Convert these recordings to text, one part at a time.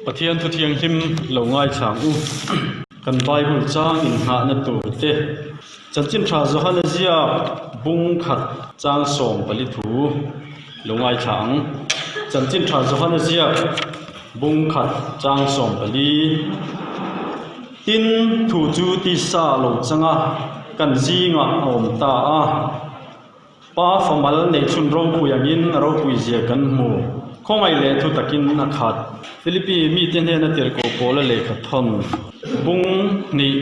Pathian thu thianghlim lo ngaichhang u. Kan Bible chang inngahna tur te Chanchin Tha Johana ziak bung khat chang 14 thu lo ngaithla ang. Chanchin Tha Johana ziak bung khat chang 14 Tin thu chu tisa lo chang a, kan zingah a awm ta a. Pa famal nei chhun ropui angin a ropui zia kan hmu. Khawngaih leh thu takin a khat. Philippi mite hnena tirhkoh pawla lehkha thawn bung hnih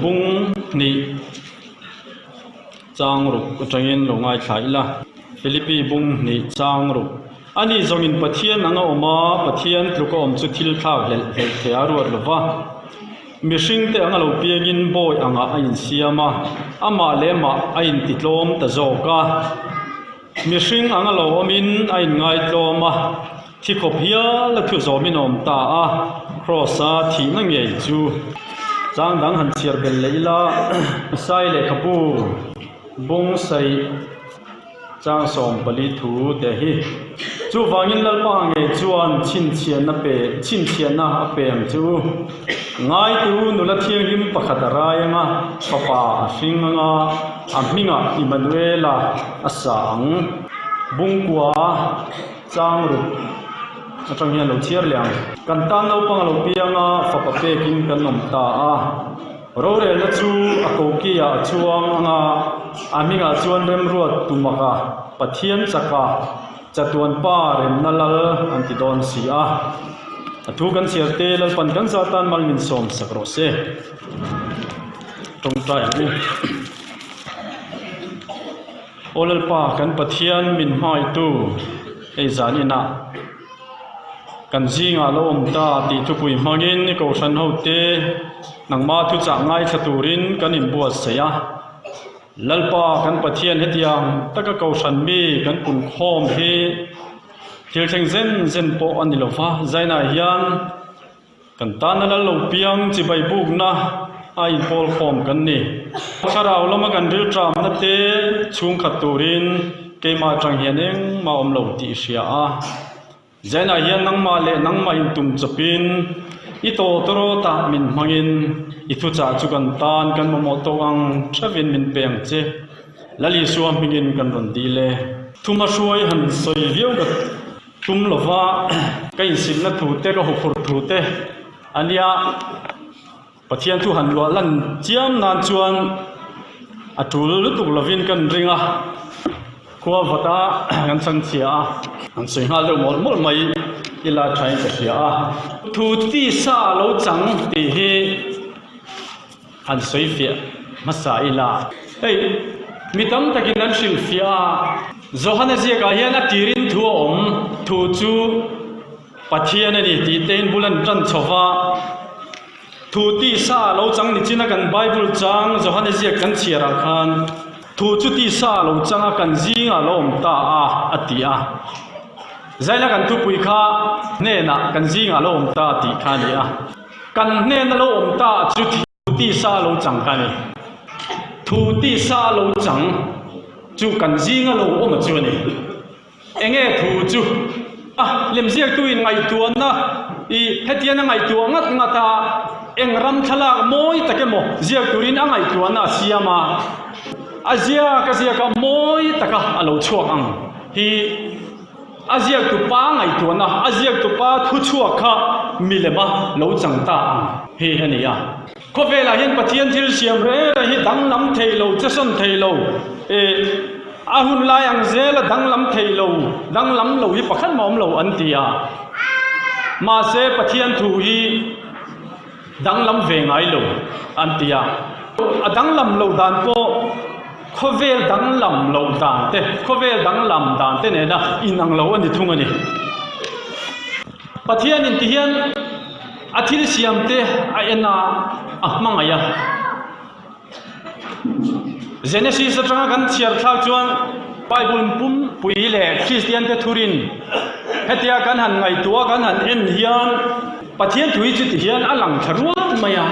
bung hnih chang ruk atangin lo ngaithla ila. Philippi bung hnih chang ruk. Ani zawngin Pathian anga awm a, Pathian tluka awm chu thil thlak hlelh hlelh thei a ruat lo va. Mihringte anga lo piangin bawi angah a insiam a, amah leh mah a intitlawm ta zawk a. Mihring anga lo awmin a inngaitlawm a, thi khawp hial a thu zawmin a awm ta a, Kraws-a thihna ngei chu. Chang dang han chhiar belh leh ila, Isai lehkhabu bung sarih. Chang 14 thu te hi. Chuvangin Lalpa ngei chuan chhinchhiahna pe chhinchhiahna a pe ang che u. Ngaitu nula thianghlim pakhat a rai ang a, fapa a hring ang a, a hmingah Immanuela a sa ang. Bungkua chang ruk atang hian lo chhiar leh ang. Kan tan naupang a lo piang a, fapa pekin kan awm ta a. Rorelna chu a kokiah a chuang ang a, a hmingah chuan remruat tumaka Pathian chaka chatuan pa remna lal an ti dawn si a. A thu kan chhiar te Lalpan kan zah tan mal min sawm sak rawh se. Tawngtai ang u. Aw Lalpa kan Pathian min hmaitu hei zan inah. Kan zingah lo awm ta tih thupui hmangin Kohhran hote nangma thuchah ngaithla turin kan inbuatsaih a. Lalpa kan Pathian hetiang taka Kohhran mi kan punkhawm hi thil thleng zen zen pawh a ni lo va, Zainah hian Kan tana lal lo piang chibai bukna a inpawl khawm kan ni. Thlarau lama kan rilṭamna te chhungkhat turin keimah aṭang hian engmah awm lo tih i hria a. Zainah hian nangmah leh nangmah intum chawpin i tawtawrawtah min hmangin i thuchah chu kan tan kan mamawh tawk ang ṭheuhin min pe ang che. Lal Isua hmingin kan rawn dil e. Thuma hruai han sawi viau ka. Tum lova ka insilna thu te, ka huphurh thu te a nia. Pathian thu han luah lan chiam nan chuan a tul lutuk lovin kan ring a, khua vata kan chhangchhia a, an sawi nghal deuh mawlh mawlh mai ila thain ka hria a. Thu tisa lo chang tih hi han sawi fiah hmasa ila. Hei, mi tam takin an hrilhfiah a, Johana ziakah hian a tirin thu a awm, thu chu Pathian a ni tih tein bul an tan chho va. Thu tisa a lo chang ni chin a kan Bible chang Johana ziak kan chhiarah khan thu chu tisa a lo chang a kan zingah a lo awm ta a a ti a. Zaila kan thupui kha hnenah kan zingah a lo awm ta tih kha a ni a. Kan hnena lo awm ta chu thu tisa lo chang ka ni. Thu tisa lo chang chu kan zinga lo awm chu a ni. Enge thu chu? A lemziaktu in ngaihtuahna i hetian a ngaihtuah ngat ngat a, eng ram thlalak mawi tak emaw ziak turin a ngaihtuahna a siam a, a ziak a ziak a mawi taka a lo chhuak ang hi. A ziaktu pa ngaihtuahna, a ziaktu pa thu chhuak kha milema lo chang ta ang hi a ni a. Khawvelah hian Pathian thil siam reng reng hi danglam thei lo, chesawn thei lo, eh, a hun lai ang zela danglam thei lo, danglam lo hi pakhat mah awm lo an ti a. Mahse Pathian thu hi danglam ve ngai lo an ti a. A danglam loh dan pawh khawvel danglam loh dan te, khawvel danglam dan te nena inang lo a ni thung a ni. Pathian in ti hian a thil siam te a en a, a hmangaih a. Genesis atanga kan chhiar thlak chuan Bible pumpui leh Kristian te thurin hetia kan han ngaihtuah kan han en hian Pathian thui chu ti hian a lang thla rual mai a.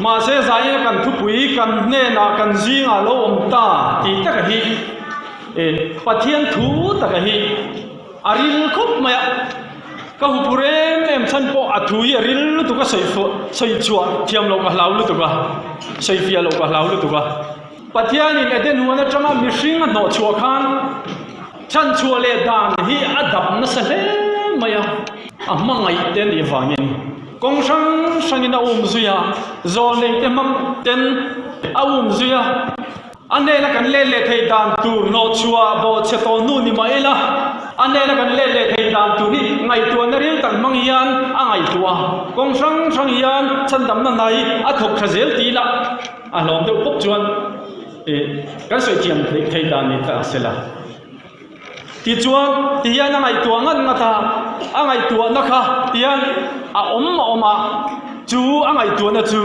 Mahse zaia kan thupui kan hnenah kan zingah lo awm ta tih taka hi Pathian thu taka hi a ril khawp mai a. Ka huphur em em chhan pawh a thu hi a ril lutuk a sawi fuh sawi chhuah thiam loh ka hlau lutuk a, sawi fiah loh ka hlau lutuk a. Pathianin Eden huan atanga mihring a hnawh chhuah khan chhan chhuah leh dan hi a dap nasa hle mai a, a hmangaih te a nih vangin kawng hrang hrangin a um zui a, zawlnei te hmang ten a um zui a. A hnena kan let leh theih dan tur hnawhchhuah bawhchhe tawh hnu ni mah ila, a hnena kan let leh theih dan tur hi ngaihtuahna ril tak hmang hian a ngaihtuah a, kawng hrang hrang hian chhandamna hna hi a thawk tha zel tih ila a hlawm deuh pawp chuan ih kan sawi thiam theih dan ni ta se la. Tichuan, tihian a ngaihtuah ngat ngat a, a ngaihtuahna kha tihian a awm a awm a, chu a ngaihtuahna chu.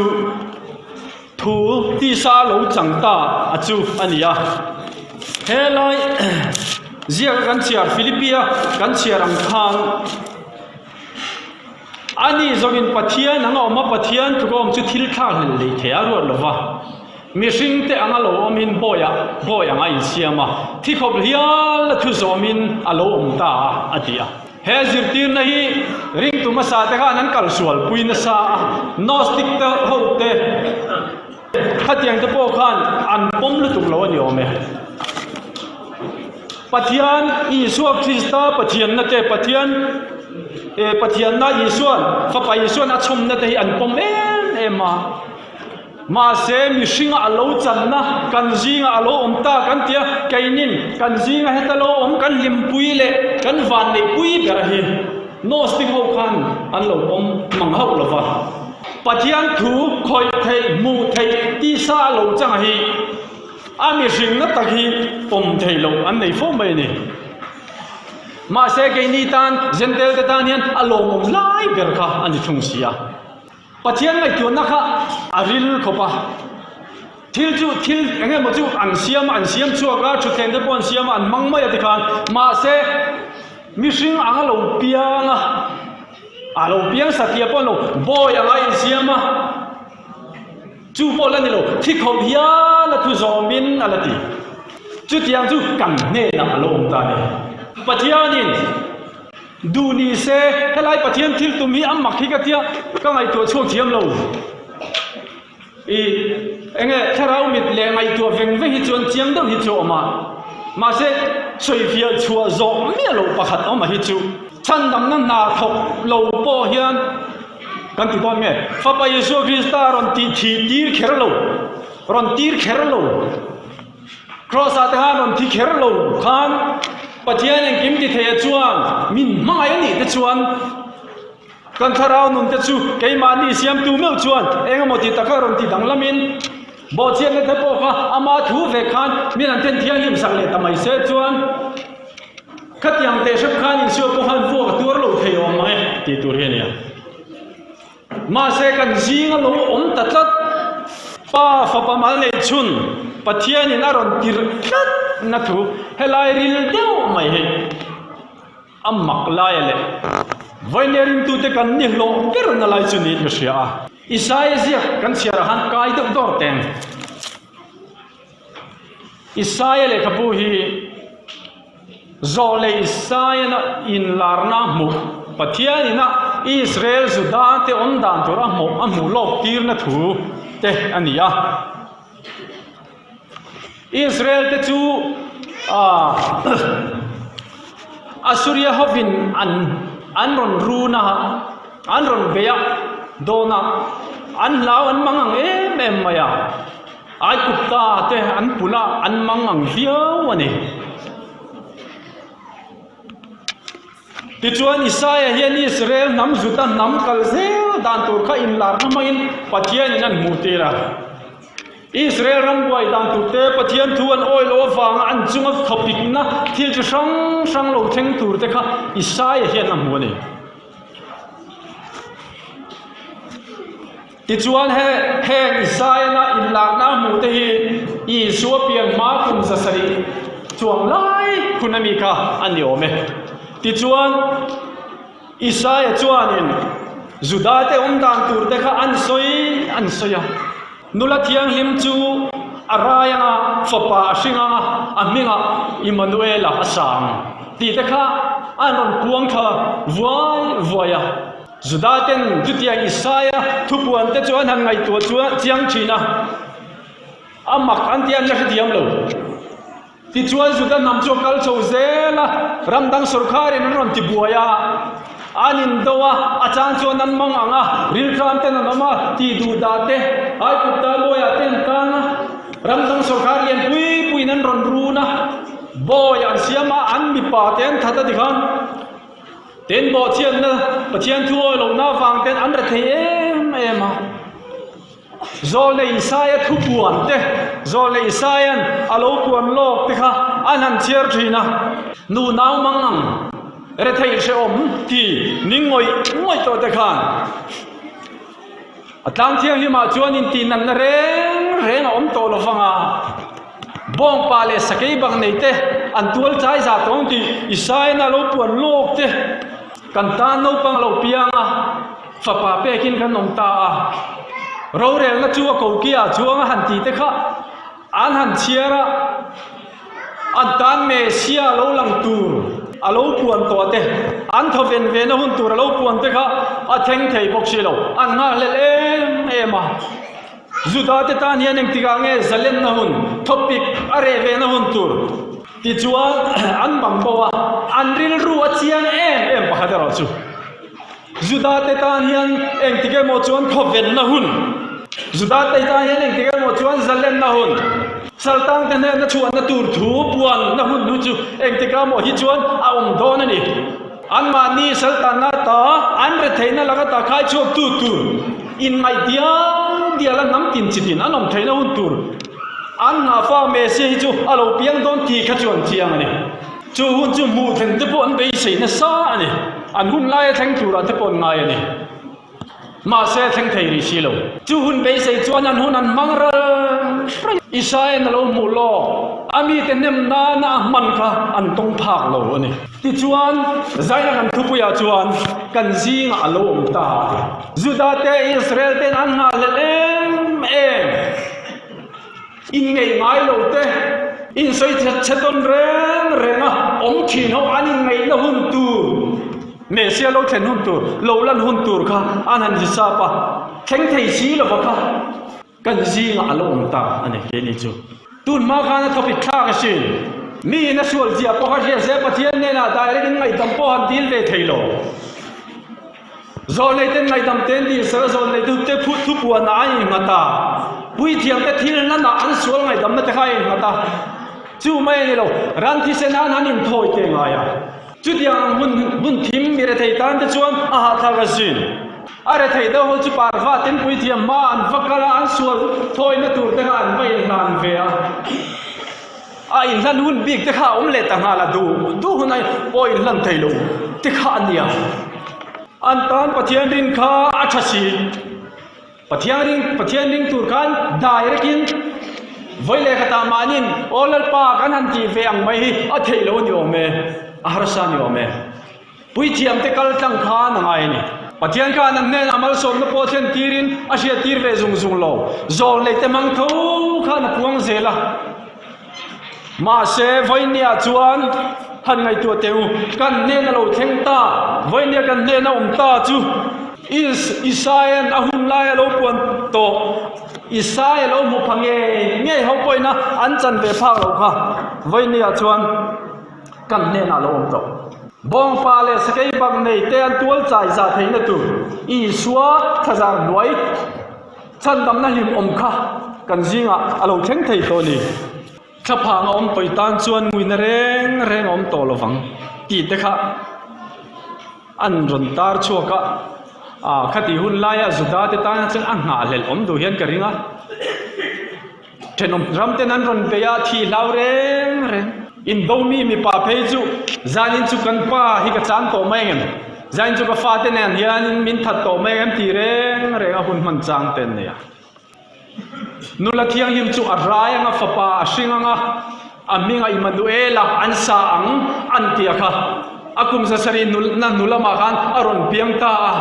Thu tisa lo chang ta a chu a ni a. Helai ziaka kan chhiar Philippia kan chhiar ang khan ani zawngin Pathian anga awm a, Pathian tluk a awm chu thil thlak hlel lei thei a ruat lo va. Mihring te anga lo awmin bawiah bawi anga insiam a, thi khawp hial a thu zawmin a lo awm ta a, a ti a. He zirtirna hi ringtu hmasa te khan an kal sual pui nasa a, Gnostic te ho te khatiang te pawh khan an pawm lutuk lo a ni awm e. Pathian Isua Krista Pathianna te Pathian eh Pathianna Isuan Fapa Isuan a chhawmna te hi an pawm em em a. Mahse, mihringa a lo channa kan zinga a lo awm ta kan ti a, keinin kan zinga heta lo awm kan hlimpui leh kan vanneihpui ber hi Gnostic ho khan an lo pawm mang hauh lo va. Pathian thu khawih theih, hmuh theih tisa a lo changa hi a mihringna tak hi pawm theih loh an nei fo mai a ni. Mahse, keini tan Jentail te tan hian a lawmawm lai ber kha a ni thung si a. Pathian ngaihtuahna kha a ril khawp a, thil chu thil eng emaw chu an siam a, an siam chhuak a, thutthleng te pawh an siam a, an hmang mai a tikhan mahse mihring anga lo piang a, a lo piang satliah pawh a ni lo, bawi anga insiam a, chu pawh la ni lo, thi khawp hial a thu zawmin a la ti. Chutiang chu kan hnenah a lo awm ta a ni. Pathianin. Duh ni se, helai Pathian thil tum hi a mak hi ka tia, ka ngaihtuah chhuak thiam lo. I enge thlarau mit leh ngaihtuah veng veng hi chuan chiang deuh hi chu a awm a, mahse sawifiah chhuah zawh miah loh pakhat awm a hi chu. Chhandamna hna thawk lo pawh hian kan ti dawn nge? Fapa Isua Krista rawn tih thih tir kher lo, rawn tir kher lo. Kraws-ah te khan rawn thi kher lo khan Pathian engkim ti thei a chuan min hmangaih a nih te chuan kan thlarau nun te chu keimahni siamtu meuh chuan eng emaw ti taka rawn ti danglamin bawhchhiatna te pawh kha ama thu vek khan min han then thianghlim sak leh ta mai se chuan khatiang teh hrep khan Isua pawh khan vuak a tuar lo thei awm ang e tih tur hi a ni a. Mahse kan zinga lo awm ta tlat. Pa fapa mal nei chhun Pathianin a rawn tirh tlat na thu helai ril deuh mai hi a mak laia leh vawinia ringtute kan ni hlawh ber na lai chu niin ka hria a. Isaia ziak kan chhiarah khan kai deuh dawr teng. Isaia lehkhabu hi Zawh leh Isaiah-na inlarna a hmuh, Pathianin a Israel Juda te awm dan tur a hmuh a hmuh lawk tirna thu te a ni a. Israel te chu Assuria hovin an an rawn run a, an rawn bei a, dawn a, an hlau an mang ang em em mai a. Aigupta te an pulh a, an mang ang viau a ni. Tichuan Isaia hian Israel hnam Juda hnam kal zel dan tur kha inlarna hmangin Pathianin an hmuhtir a. Israel ram buai dan tur te Pathian thu an awih loh avanga an chunga khawpikna thil chi hrang hrang lo thleng tur te kha Isaia hian a hmu a ni. Tichuan he heng Isaiah-na inlakna hmuh te hi Isua pian hma kum 700 chuang lai hun a mi kha a ni awm e. Tichuan Isaiah chuanin Juda te awm dan tur te kha an sawi an sawi a. Nula thianghlim chu a rai anga fapa a hring anga a hmingah Immanuela a sang tih te kha. An rawn puang tha vuai vuai a. Juda ten chutiang Isaia thupuan te chu an han ngaihtuah chuan chiang thin a, a mak an ti an la hrethiam lo. Tichuan Juda hnam chu a kal chho zel a, ram dang sawrkharin an rawn ti buai a, an indo a, a chang chuan an mang ang a, riltlan ten an awm a, tih duh dah te, Aigupta bawiah te an tang a, ram dang sawrkhar lian pui puiin an rawn run a, bawi an siam a, an mipa te an that a tikhan ten bawhchhiatna Pathian thu awi lohna avang ten an rethei em em a. Zawlnei Isaia thu puan te, Zawlnei Isaia'n a lo puan lawk te kha an han chhiar thin a, nu nau mang ang retheih hrehawm ti ning ngawih ngawih tawh te khan a tlang thianghlimah chuan intih natna reng reng a awm tawh lo vang a, bawngpa leh sakei bak nei te an tual chai zah tawng tih Isaia'n a lo puan lawk te kan tan naupang a lo piang a. Fapa pekin kan awm ta a, rorelna chu a kokiah chuang a han tih te kha an han chhiar a, an tan Messiah lo lang tur a lo puan tawh te, an thaw ven ve na hun tur a lo puan te kha a thleng thei bawk si lo, an nghakhlelh em em a. Juda te tan hian engtikah nge zalenna hun, thawpik a reh ve na hun tur tichuan an bang bo a, an rilru a chiang em em pakhat erawh chu. Juda te tan hian engtik emaw chuan thawvenna hun, Juda te tan hian engtik emaw chuan zalenna hun, Saltang te hnena chhuahna tur thu puanna hun hu chu engtik emaw hi chuan a awm dawn a ni. Anmahni Saltanna ta an retheihna laka ta khai chhuak tu tur inngaih dial dial a hnam tin chitin an awm theihna hun tur an nghahfak Messiah hi chu a lo piang dawn tih kha chu an chiang a ni. Chu hun chu hmuh thlen te pawh an beisei nasa a ni. An hun laia thleng turah te pawh an ngai a ni. Mahse a thleng thei rih si lo. Chu hun beisei chuan an hun an hmang ral ral. Isaiah a lo hmuh lawk, a mite hnem nana a hman kha an tawng phak lo a ni. Tichuan, Zaina kan thupuiah chuan kan zingah a lo awm ta a ti. Juda te, Israel ten an nghahhlelh em em. Inngeih ngai lo te, insawi chhe chhe tawn reng reng a, awm thin ho an inngeihna hun tur, Messiah lo thlen hun tur, lo lan hun tur kha an han hisap a, thleng thei si lova kha kan zingah a lo awm ta a ni keini chu. Tun hma khan a thawpik thlak asin, miin a sual zia pawh kha hria se Pathian hnenah direct in ngaihdam pawh han dil ve thei lo. Zawlnei ten ngaihdam te an dil sar a, zawlnei tu te phut thupuan ah an innghat a, puithiam te thil hlan ah an sual ngaihdamna te kha a innghat a, chu mai a ni lo, ran thisen ah an han inthawi te ngai a, chutiang ang hun hun thim mi rethei tan te chuan a hahthlak a zin. A rethei deuh ho chu parva ten puithiam hma an va kal a, an sual thawina tur te kha an va inhlan ve a. A inhlan hun bik te kha a awm leh ta nghal a, duh duh hun a pawh inhlan thei lo te kha a nia. An tan Pathian rin kha a tha si. Pathian ring Pathian ring tur khan direct in vawi leh khatah mahniin aw Lalpa kan han tih ve ang mai hi a theih lo a ni awm e, a harsa a ni awm e. Puithiam te kal tlang khan a ngai a ni. Pathian khan an hnenah malsawmna pawh thlen tirin a hriat tir ve zung zung lo. Zawlnei te hmang tho khan a puang zel a. Mahse, vawinia chuan han ngaihtuah teh u, kan hnena lo thleng ta, vawinia kan hnena awm ta chu Isaia'n a hun laia lo puan tawh, Isaia lo hmu pha ngei ngei ho pawhin a an chan ve phak lo kha vawinia chuan, Kan hnenah lo awm tawh. Bawngpa leh sakei bak nei te an tual chai zah theihna tur Isua thlazar hnuai chhandamna hlim awm kha kan zingah a lo thleng thei tawh a ni. Thlaphang a awm tawih tan chuan nguina reng reng a awm tawh lovang tih te kha an rawn tar chhuak a. Khati hun laia Juda te tan chuan a nghahhlelh awm duh hian ka ring a. Thenawm ram ten an rawn bei a, thih hlau reng reng. Indo mi mipa phei chu zanin chu kan pa hi ka chang tawh mai engem, zanin chu ka fate nen hianin min that tawh mai engem tih reng reng a hun hman chang te an nei a. Nula thianghlim chu a rai anga fapa a hring anga a hming a Immanuela an sa ang an ti a kha. A kum zasarih na hnu lamah khan a rawn piang ta a.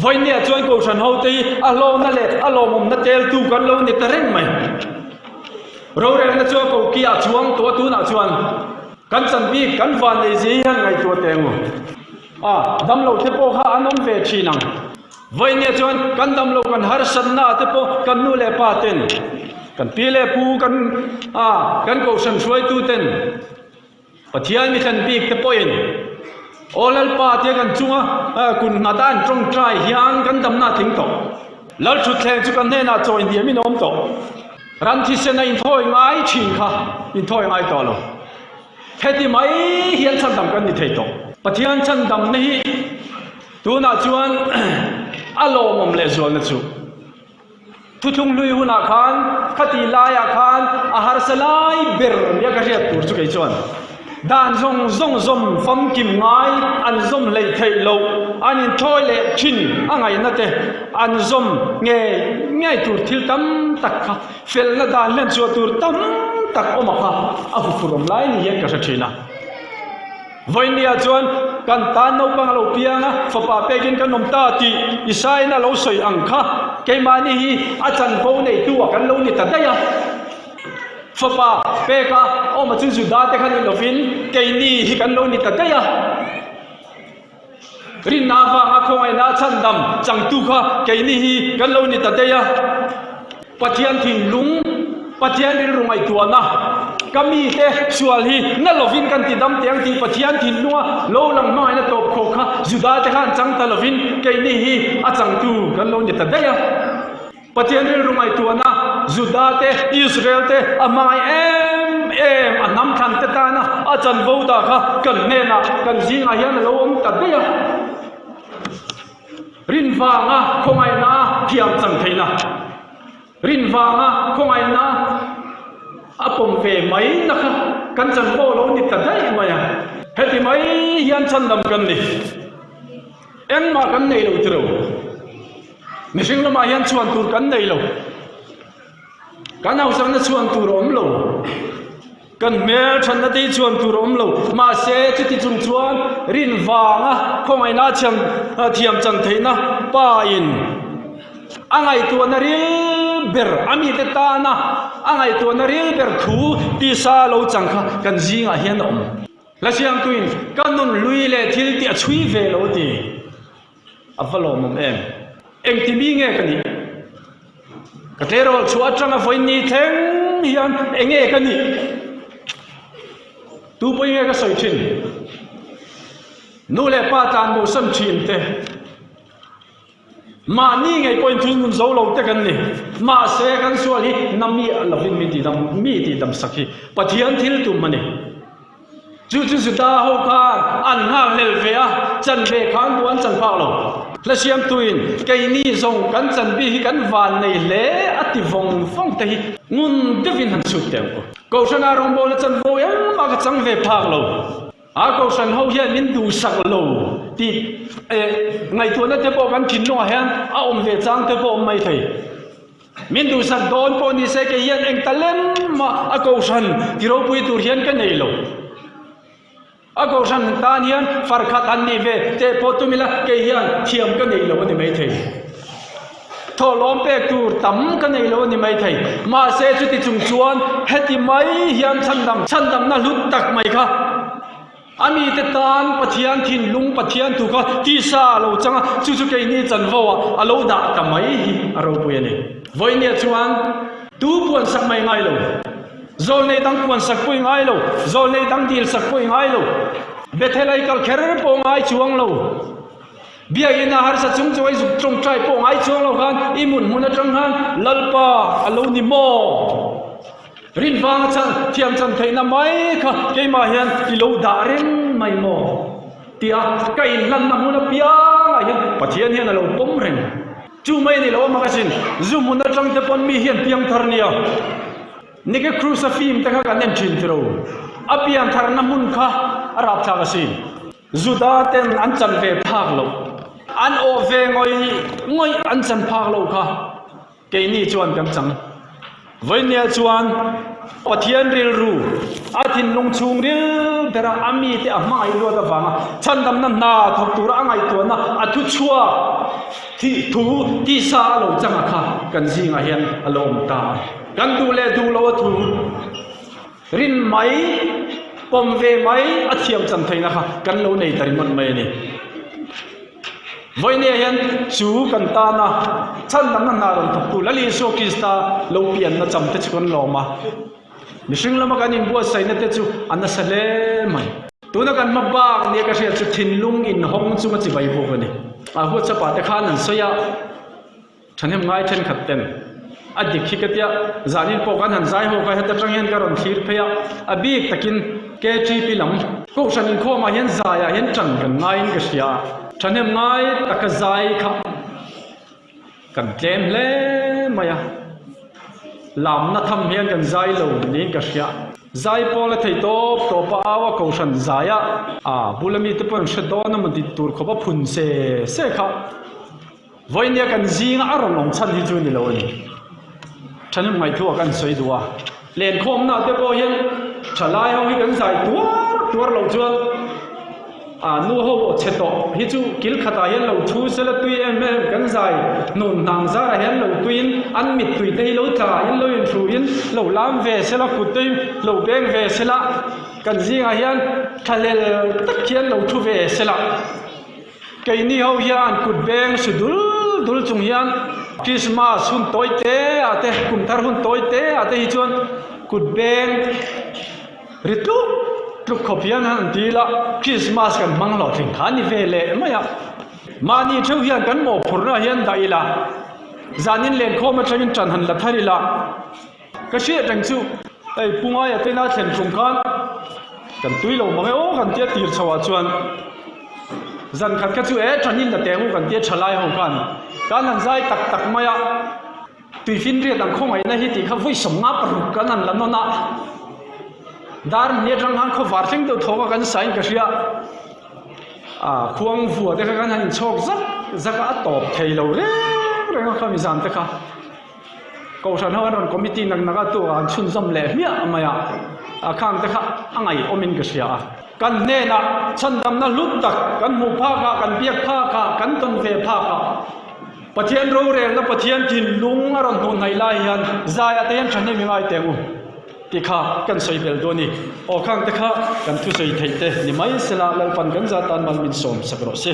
Vawinia chuan Kohhran hote hi a hlawhna leh a lawmawmna teltu kan lo ni ta reng mai. Rorelna chu a kokiah chuang tawh a tunah chuan. Kan chan bik kan van nei zia hian ngaihtuah teh ang u. A, damlo te pawh kha an awm ve thin ang. Vawinia chuan kan damlo kan harsatna te pawh kan nu leh pa ten, kan pi leh pu kan a, kan kohhran hruaitu ten, Pathian mi thlen bik te pawhin Aw Lalpa tia kan chunga kun nghat a an tawngtai hian kan damna a tling tawh. Lal thutthleng chu kan hnenah chawi hniamin a awm tawh. Ram thisen a inthawi ngai thin kha inthawi ngai tawh lo. Heti mai hian chhandam kan ni thei tawh. Pathian chhandamna hi tunah chuan a lawmawm lehzualna chu. Thuthlung hlui hunah khan khati laiah khan a harsa lai ber nia ka hriat tur chu kei chuan dan zawng zawng zawm famkim ngai an zawm hleih theih loh an inthawi leh thin a ngaihna te an zawm ngei ngei tur thil tam tak kha felna dan hlen chhuah tur tam tak awm a kha a huphurh awm lai ni hian ka hre thin a. Vawinia chuan kan tan naupang a lo piang a, fapa pekin kan awm ta tih Isaiah-in a lo sawi ang kha keimahni hi a chanvo neitu ah kan lo ni ta daih a. Fapa peka awma chu Juda te kha ni lovin keini hi kan lo ni ta daih a. Rinna avanga khawngaihna a chhandam changtu kha keini hi kan lo ni ta daih a. Pathian thinlung, Pathian rilru ngaihtuahna, ka mite sual hi na lovin kan ti dam teh ang tih Pathian thinlunga lo lang hmangaihna tawp khawk kha Juda te khan chang ta lovin keini hi a changtu kan lo ni ta daih a. Pathian rilru ngaihtuahna Juda te, Israel te a hmangaih em em, a hnam thlan te tana a chanvo ta kha kan hnenah, kan zingah hian a lo awm ta daih a. Rin vanga khawngaihna thiam chan theihna, rin vanga khawngaihna a pawm ve mai na kha kan chanvo a lo ni ta daih mai a. Heti mai hian chhandam kan ni. Engmah kan nei lo tiro. Mihring lamah hian chhuan tur kan nei lo. Kan hausakna chhuan tur a awm lo. Kan hmel thanna te hi chhuan tur a awm lo. Mahse, chuti chung chuan rin vanga khawngaihna thiam thiam chan theihna pa in a ngaihtuahna ril ber a mite tana a ngaihtuahna ril ber thu tisa lo chang kha kan zingah hian a awm. Hla siamtuin ka nun hlui leh thil tih a chhui ve lo ti. A va lawmawm em? Engti mi nge ka nih? Ka tleirawl chhuah atanga vawiin ni thleng hian eng nge ka nih? Tu pawhin nge ka sawi thin? Nu leh pa tlan bosan thin te, mahni ngei pawhin thil nun zo lo te kan ni. Mahse kan sual hi na miah lovin min tihdam mi tihdam sak hi Pathian thil tum a ni. Chu chu Juda ho khan an nghakhlel ve a, chan ve khan duh an chan phak lo. Hla siamtuin keini zawng kan chan bik hi kan van nei hle a ti vawng vawng te hi ngun deuhin han chhut teh ang u. Kohhrana rawngbawlna chanvo engmah ka chang ve phak lo. A kohhran ho hian min duhsak lo tih ngaihtuahna te pawh kan thinlungah hian a awm ve chang te pawh a awm maithei. Min duhsak dawn pawh ni se kei hian eng talent mah a kohhran ti ropui tur hian ka nei lo. A kohhran tan hian farkhat han nih ve teh pawh tum ila kei hian thiam ka nei lo a ni maithei. Thawhlawm pek tur tam ka nei lo a ni maithei. Mahse chuti chung chuan heti mai hian chhandam chhandamna hlut tak mai kha. A mite tan Pathian thinlung, Pathian thu kha tisa a lo chang a, chu chu keini chanvo ah a lo dah ta mai hi a ropui a ni. Vawinia chuan tu puan sak mai ngai lo, zawlnei dang puan sak pawh i ngai lo, zawlnei dang dil sak pawh i ngai lo, Bethel a i kal kher pawh ngai chuang lo, Biakinn a harsa chung chu i zuk tawngtai pawh ngai chuang lo khan i mun hmun atang khan Lalpa a lo ni maw? Rin vanga chan thiam chan theihna mai kha keimah hian i lo dah reng mai maw? Tia ka inhlanna hmun apiangah hian Pathian hian a lo pawm reng. Chu mai a ni lo a mak asin, zu hmun atang te pawn mi hian piangthar nia. Nike Cruz-a film te kha kan en thin tiro. A piantharna hmun kha a rapthlak asin. Juda ten an chan ve phak loh, an awh ve ngawih ngawih an chan phak loh kha keini chuan kan chang. Vawinia chuan Pathian rilru a thinlung chhung ril bera a mite a hmangaih luat avanga chhandamna hna thawk tura a ngaihtuahna a thu chhuak thih thu tisa a lo chang a kha kan zingah hian a lo awm ta a. Kan duh leh duh loh a thu rin mai. Pawm ve mai a thiam chan theihna kha kan lo nei ta ringawt mai a ni. Vawinia hian chu kan tana chhandamna hna rawn thawktu Lal Isua Krista lo pianna cham te chu kan lawm a. Mihring lama kan inbuatsaihna te chu a nasa hle mai. Tuna kan hma bak nia ka hriat chu thinlung inhawng chunga chibai buk a ni. A WhatsApp ah te khan an sawi a. Thahnem ngai thenkhat ten a dik hi ka tia, zanin pawh kan han zai ho kha heta tang hian ka rawn thlir phei a, a bik takin KTP lam Kohhran inkhawmah hian zaiah hian tan kan ngaiin ka hria a, thahnem ngai taka zai kha kan tlem hle mai a, lamna tham hian kan zai lo niin ka hria. Zai pawl a thei tawp tawp a, au a Kohhran zaia a bula mite pawh an hre dawn a maw tih tur khawp a phun se se kha. Vawinia kan zinga a rawn awm chhan hi chu ni lo a ni. Thahnem ngaihtuah kan sawi duh a, lenkhawmna te pawh hian thalai ho hi kan zai tuar tuar loh chuan a nu ho aw chhe tawh hi chu kil khatah hian lo thu sela tui em em kan zai hnun hnang zarah hian lo tuiin an mittui te hi lo tla in lo inhruin lo lam ve sela kut te hi lo beng ve sela kan zingah hian thlahlel tak hian lo thu ve sela. Keini ho hian kut beng su dul dul chung hian Christmas hun tawi te ah te, kum thar hun tawi te ah te hi chuan kut beng ri tluk tluk khawp hian han ti ila Christmas kan hmang hlawhtling kha a ni ve leh mai a. Mahni theuh hian kan mawhphurna hian dah ila, zanin lenkhawm atangin tan han la thar ila. Ka hriat reng chu hei Pu Ngaia te ina thlen tum khan kan tui lo mang e aw kan tia tir chho ah chuan zan khat kha chu e thanin la teng u kan tia tha lai ho khan kan han zai tak tak mai a tuifinriat ang khawngaihna hi tih kha vawi 50 paruk kan han la nawn a dar hnih atang khan khawvar thleng deuh thawk a kan sain ka hria a khuang vua te kha kan han inchhawk zak zak a a tawp thei lo reng reng a khami zan te kha. Kohhran ho an rawn committee nak nak a tu ah an chhunzawm leh hmiah mai a, a khang te kha a ngaihawmin ka hria a. Kan hnenah chhandamna hlut tak kan hmuh phak ah, kan biak phak ah, kan tawn ve phak ah Pathian rorelna Pathian thinlung a rawn hmuh hnaih lai hian zaiah te hian thahnem i ngai teng u tih kha kan sawi belh dawn a ni. Aw khang te kha kan thusawi theih te ni mai sela Lalpan kan zatan mal min sawm sak rawh se.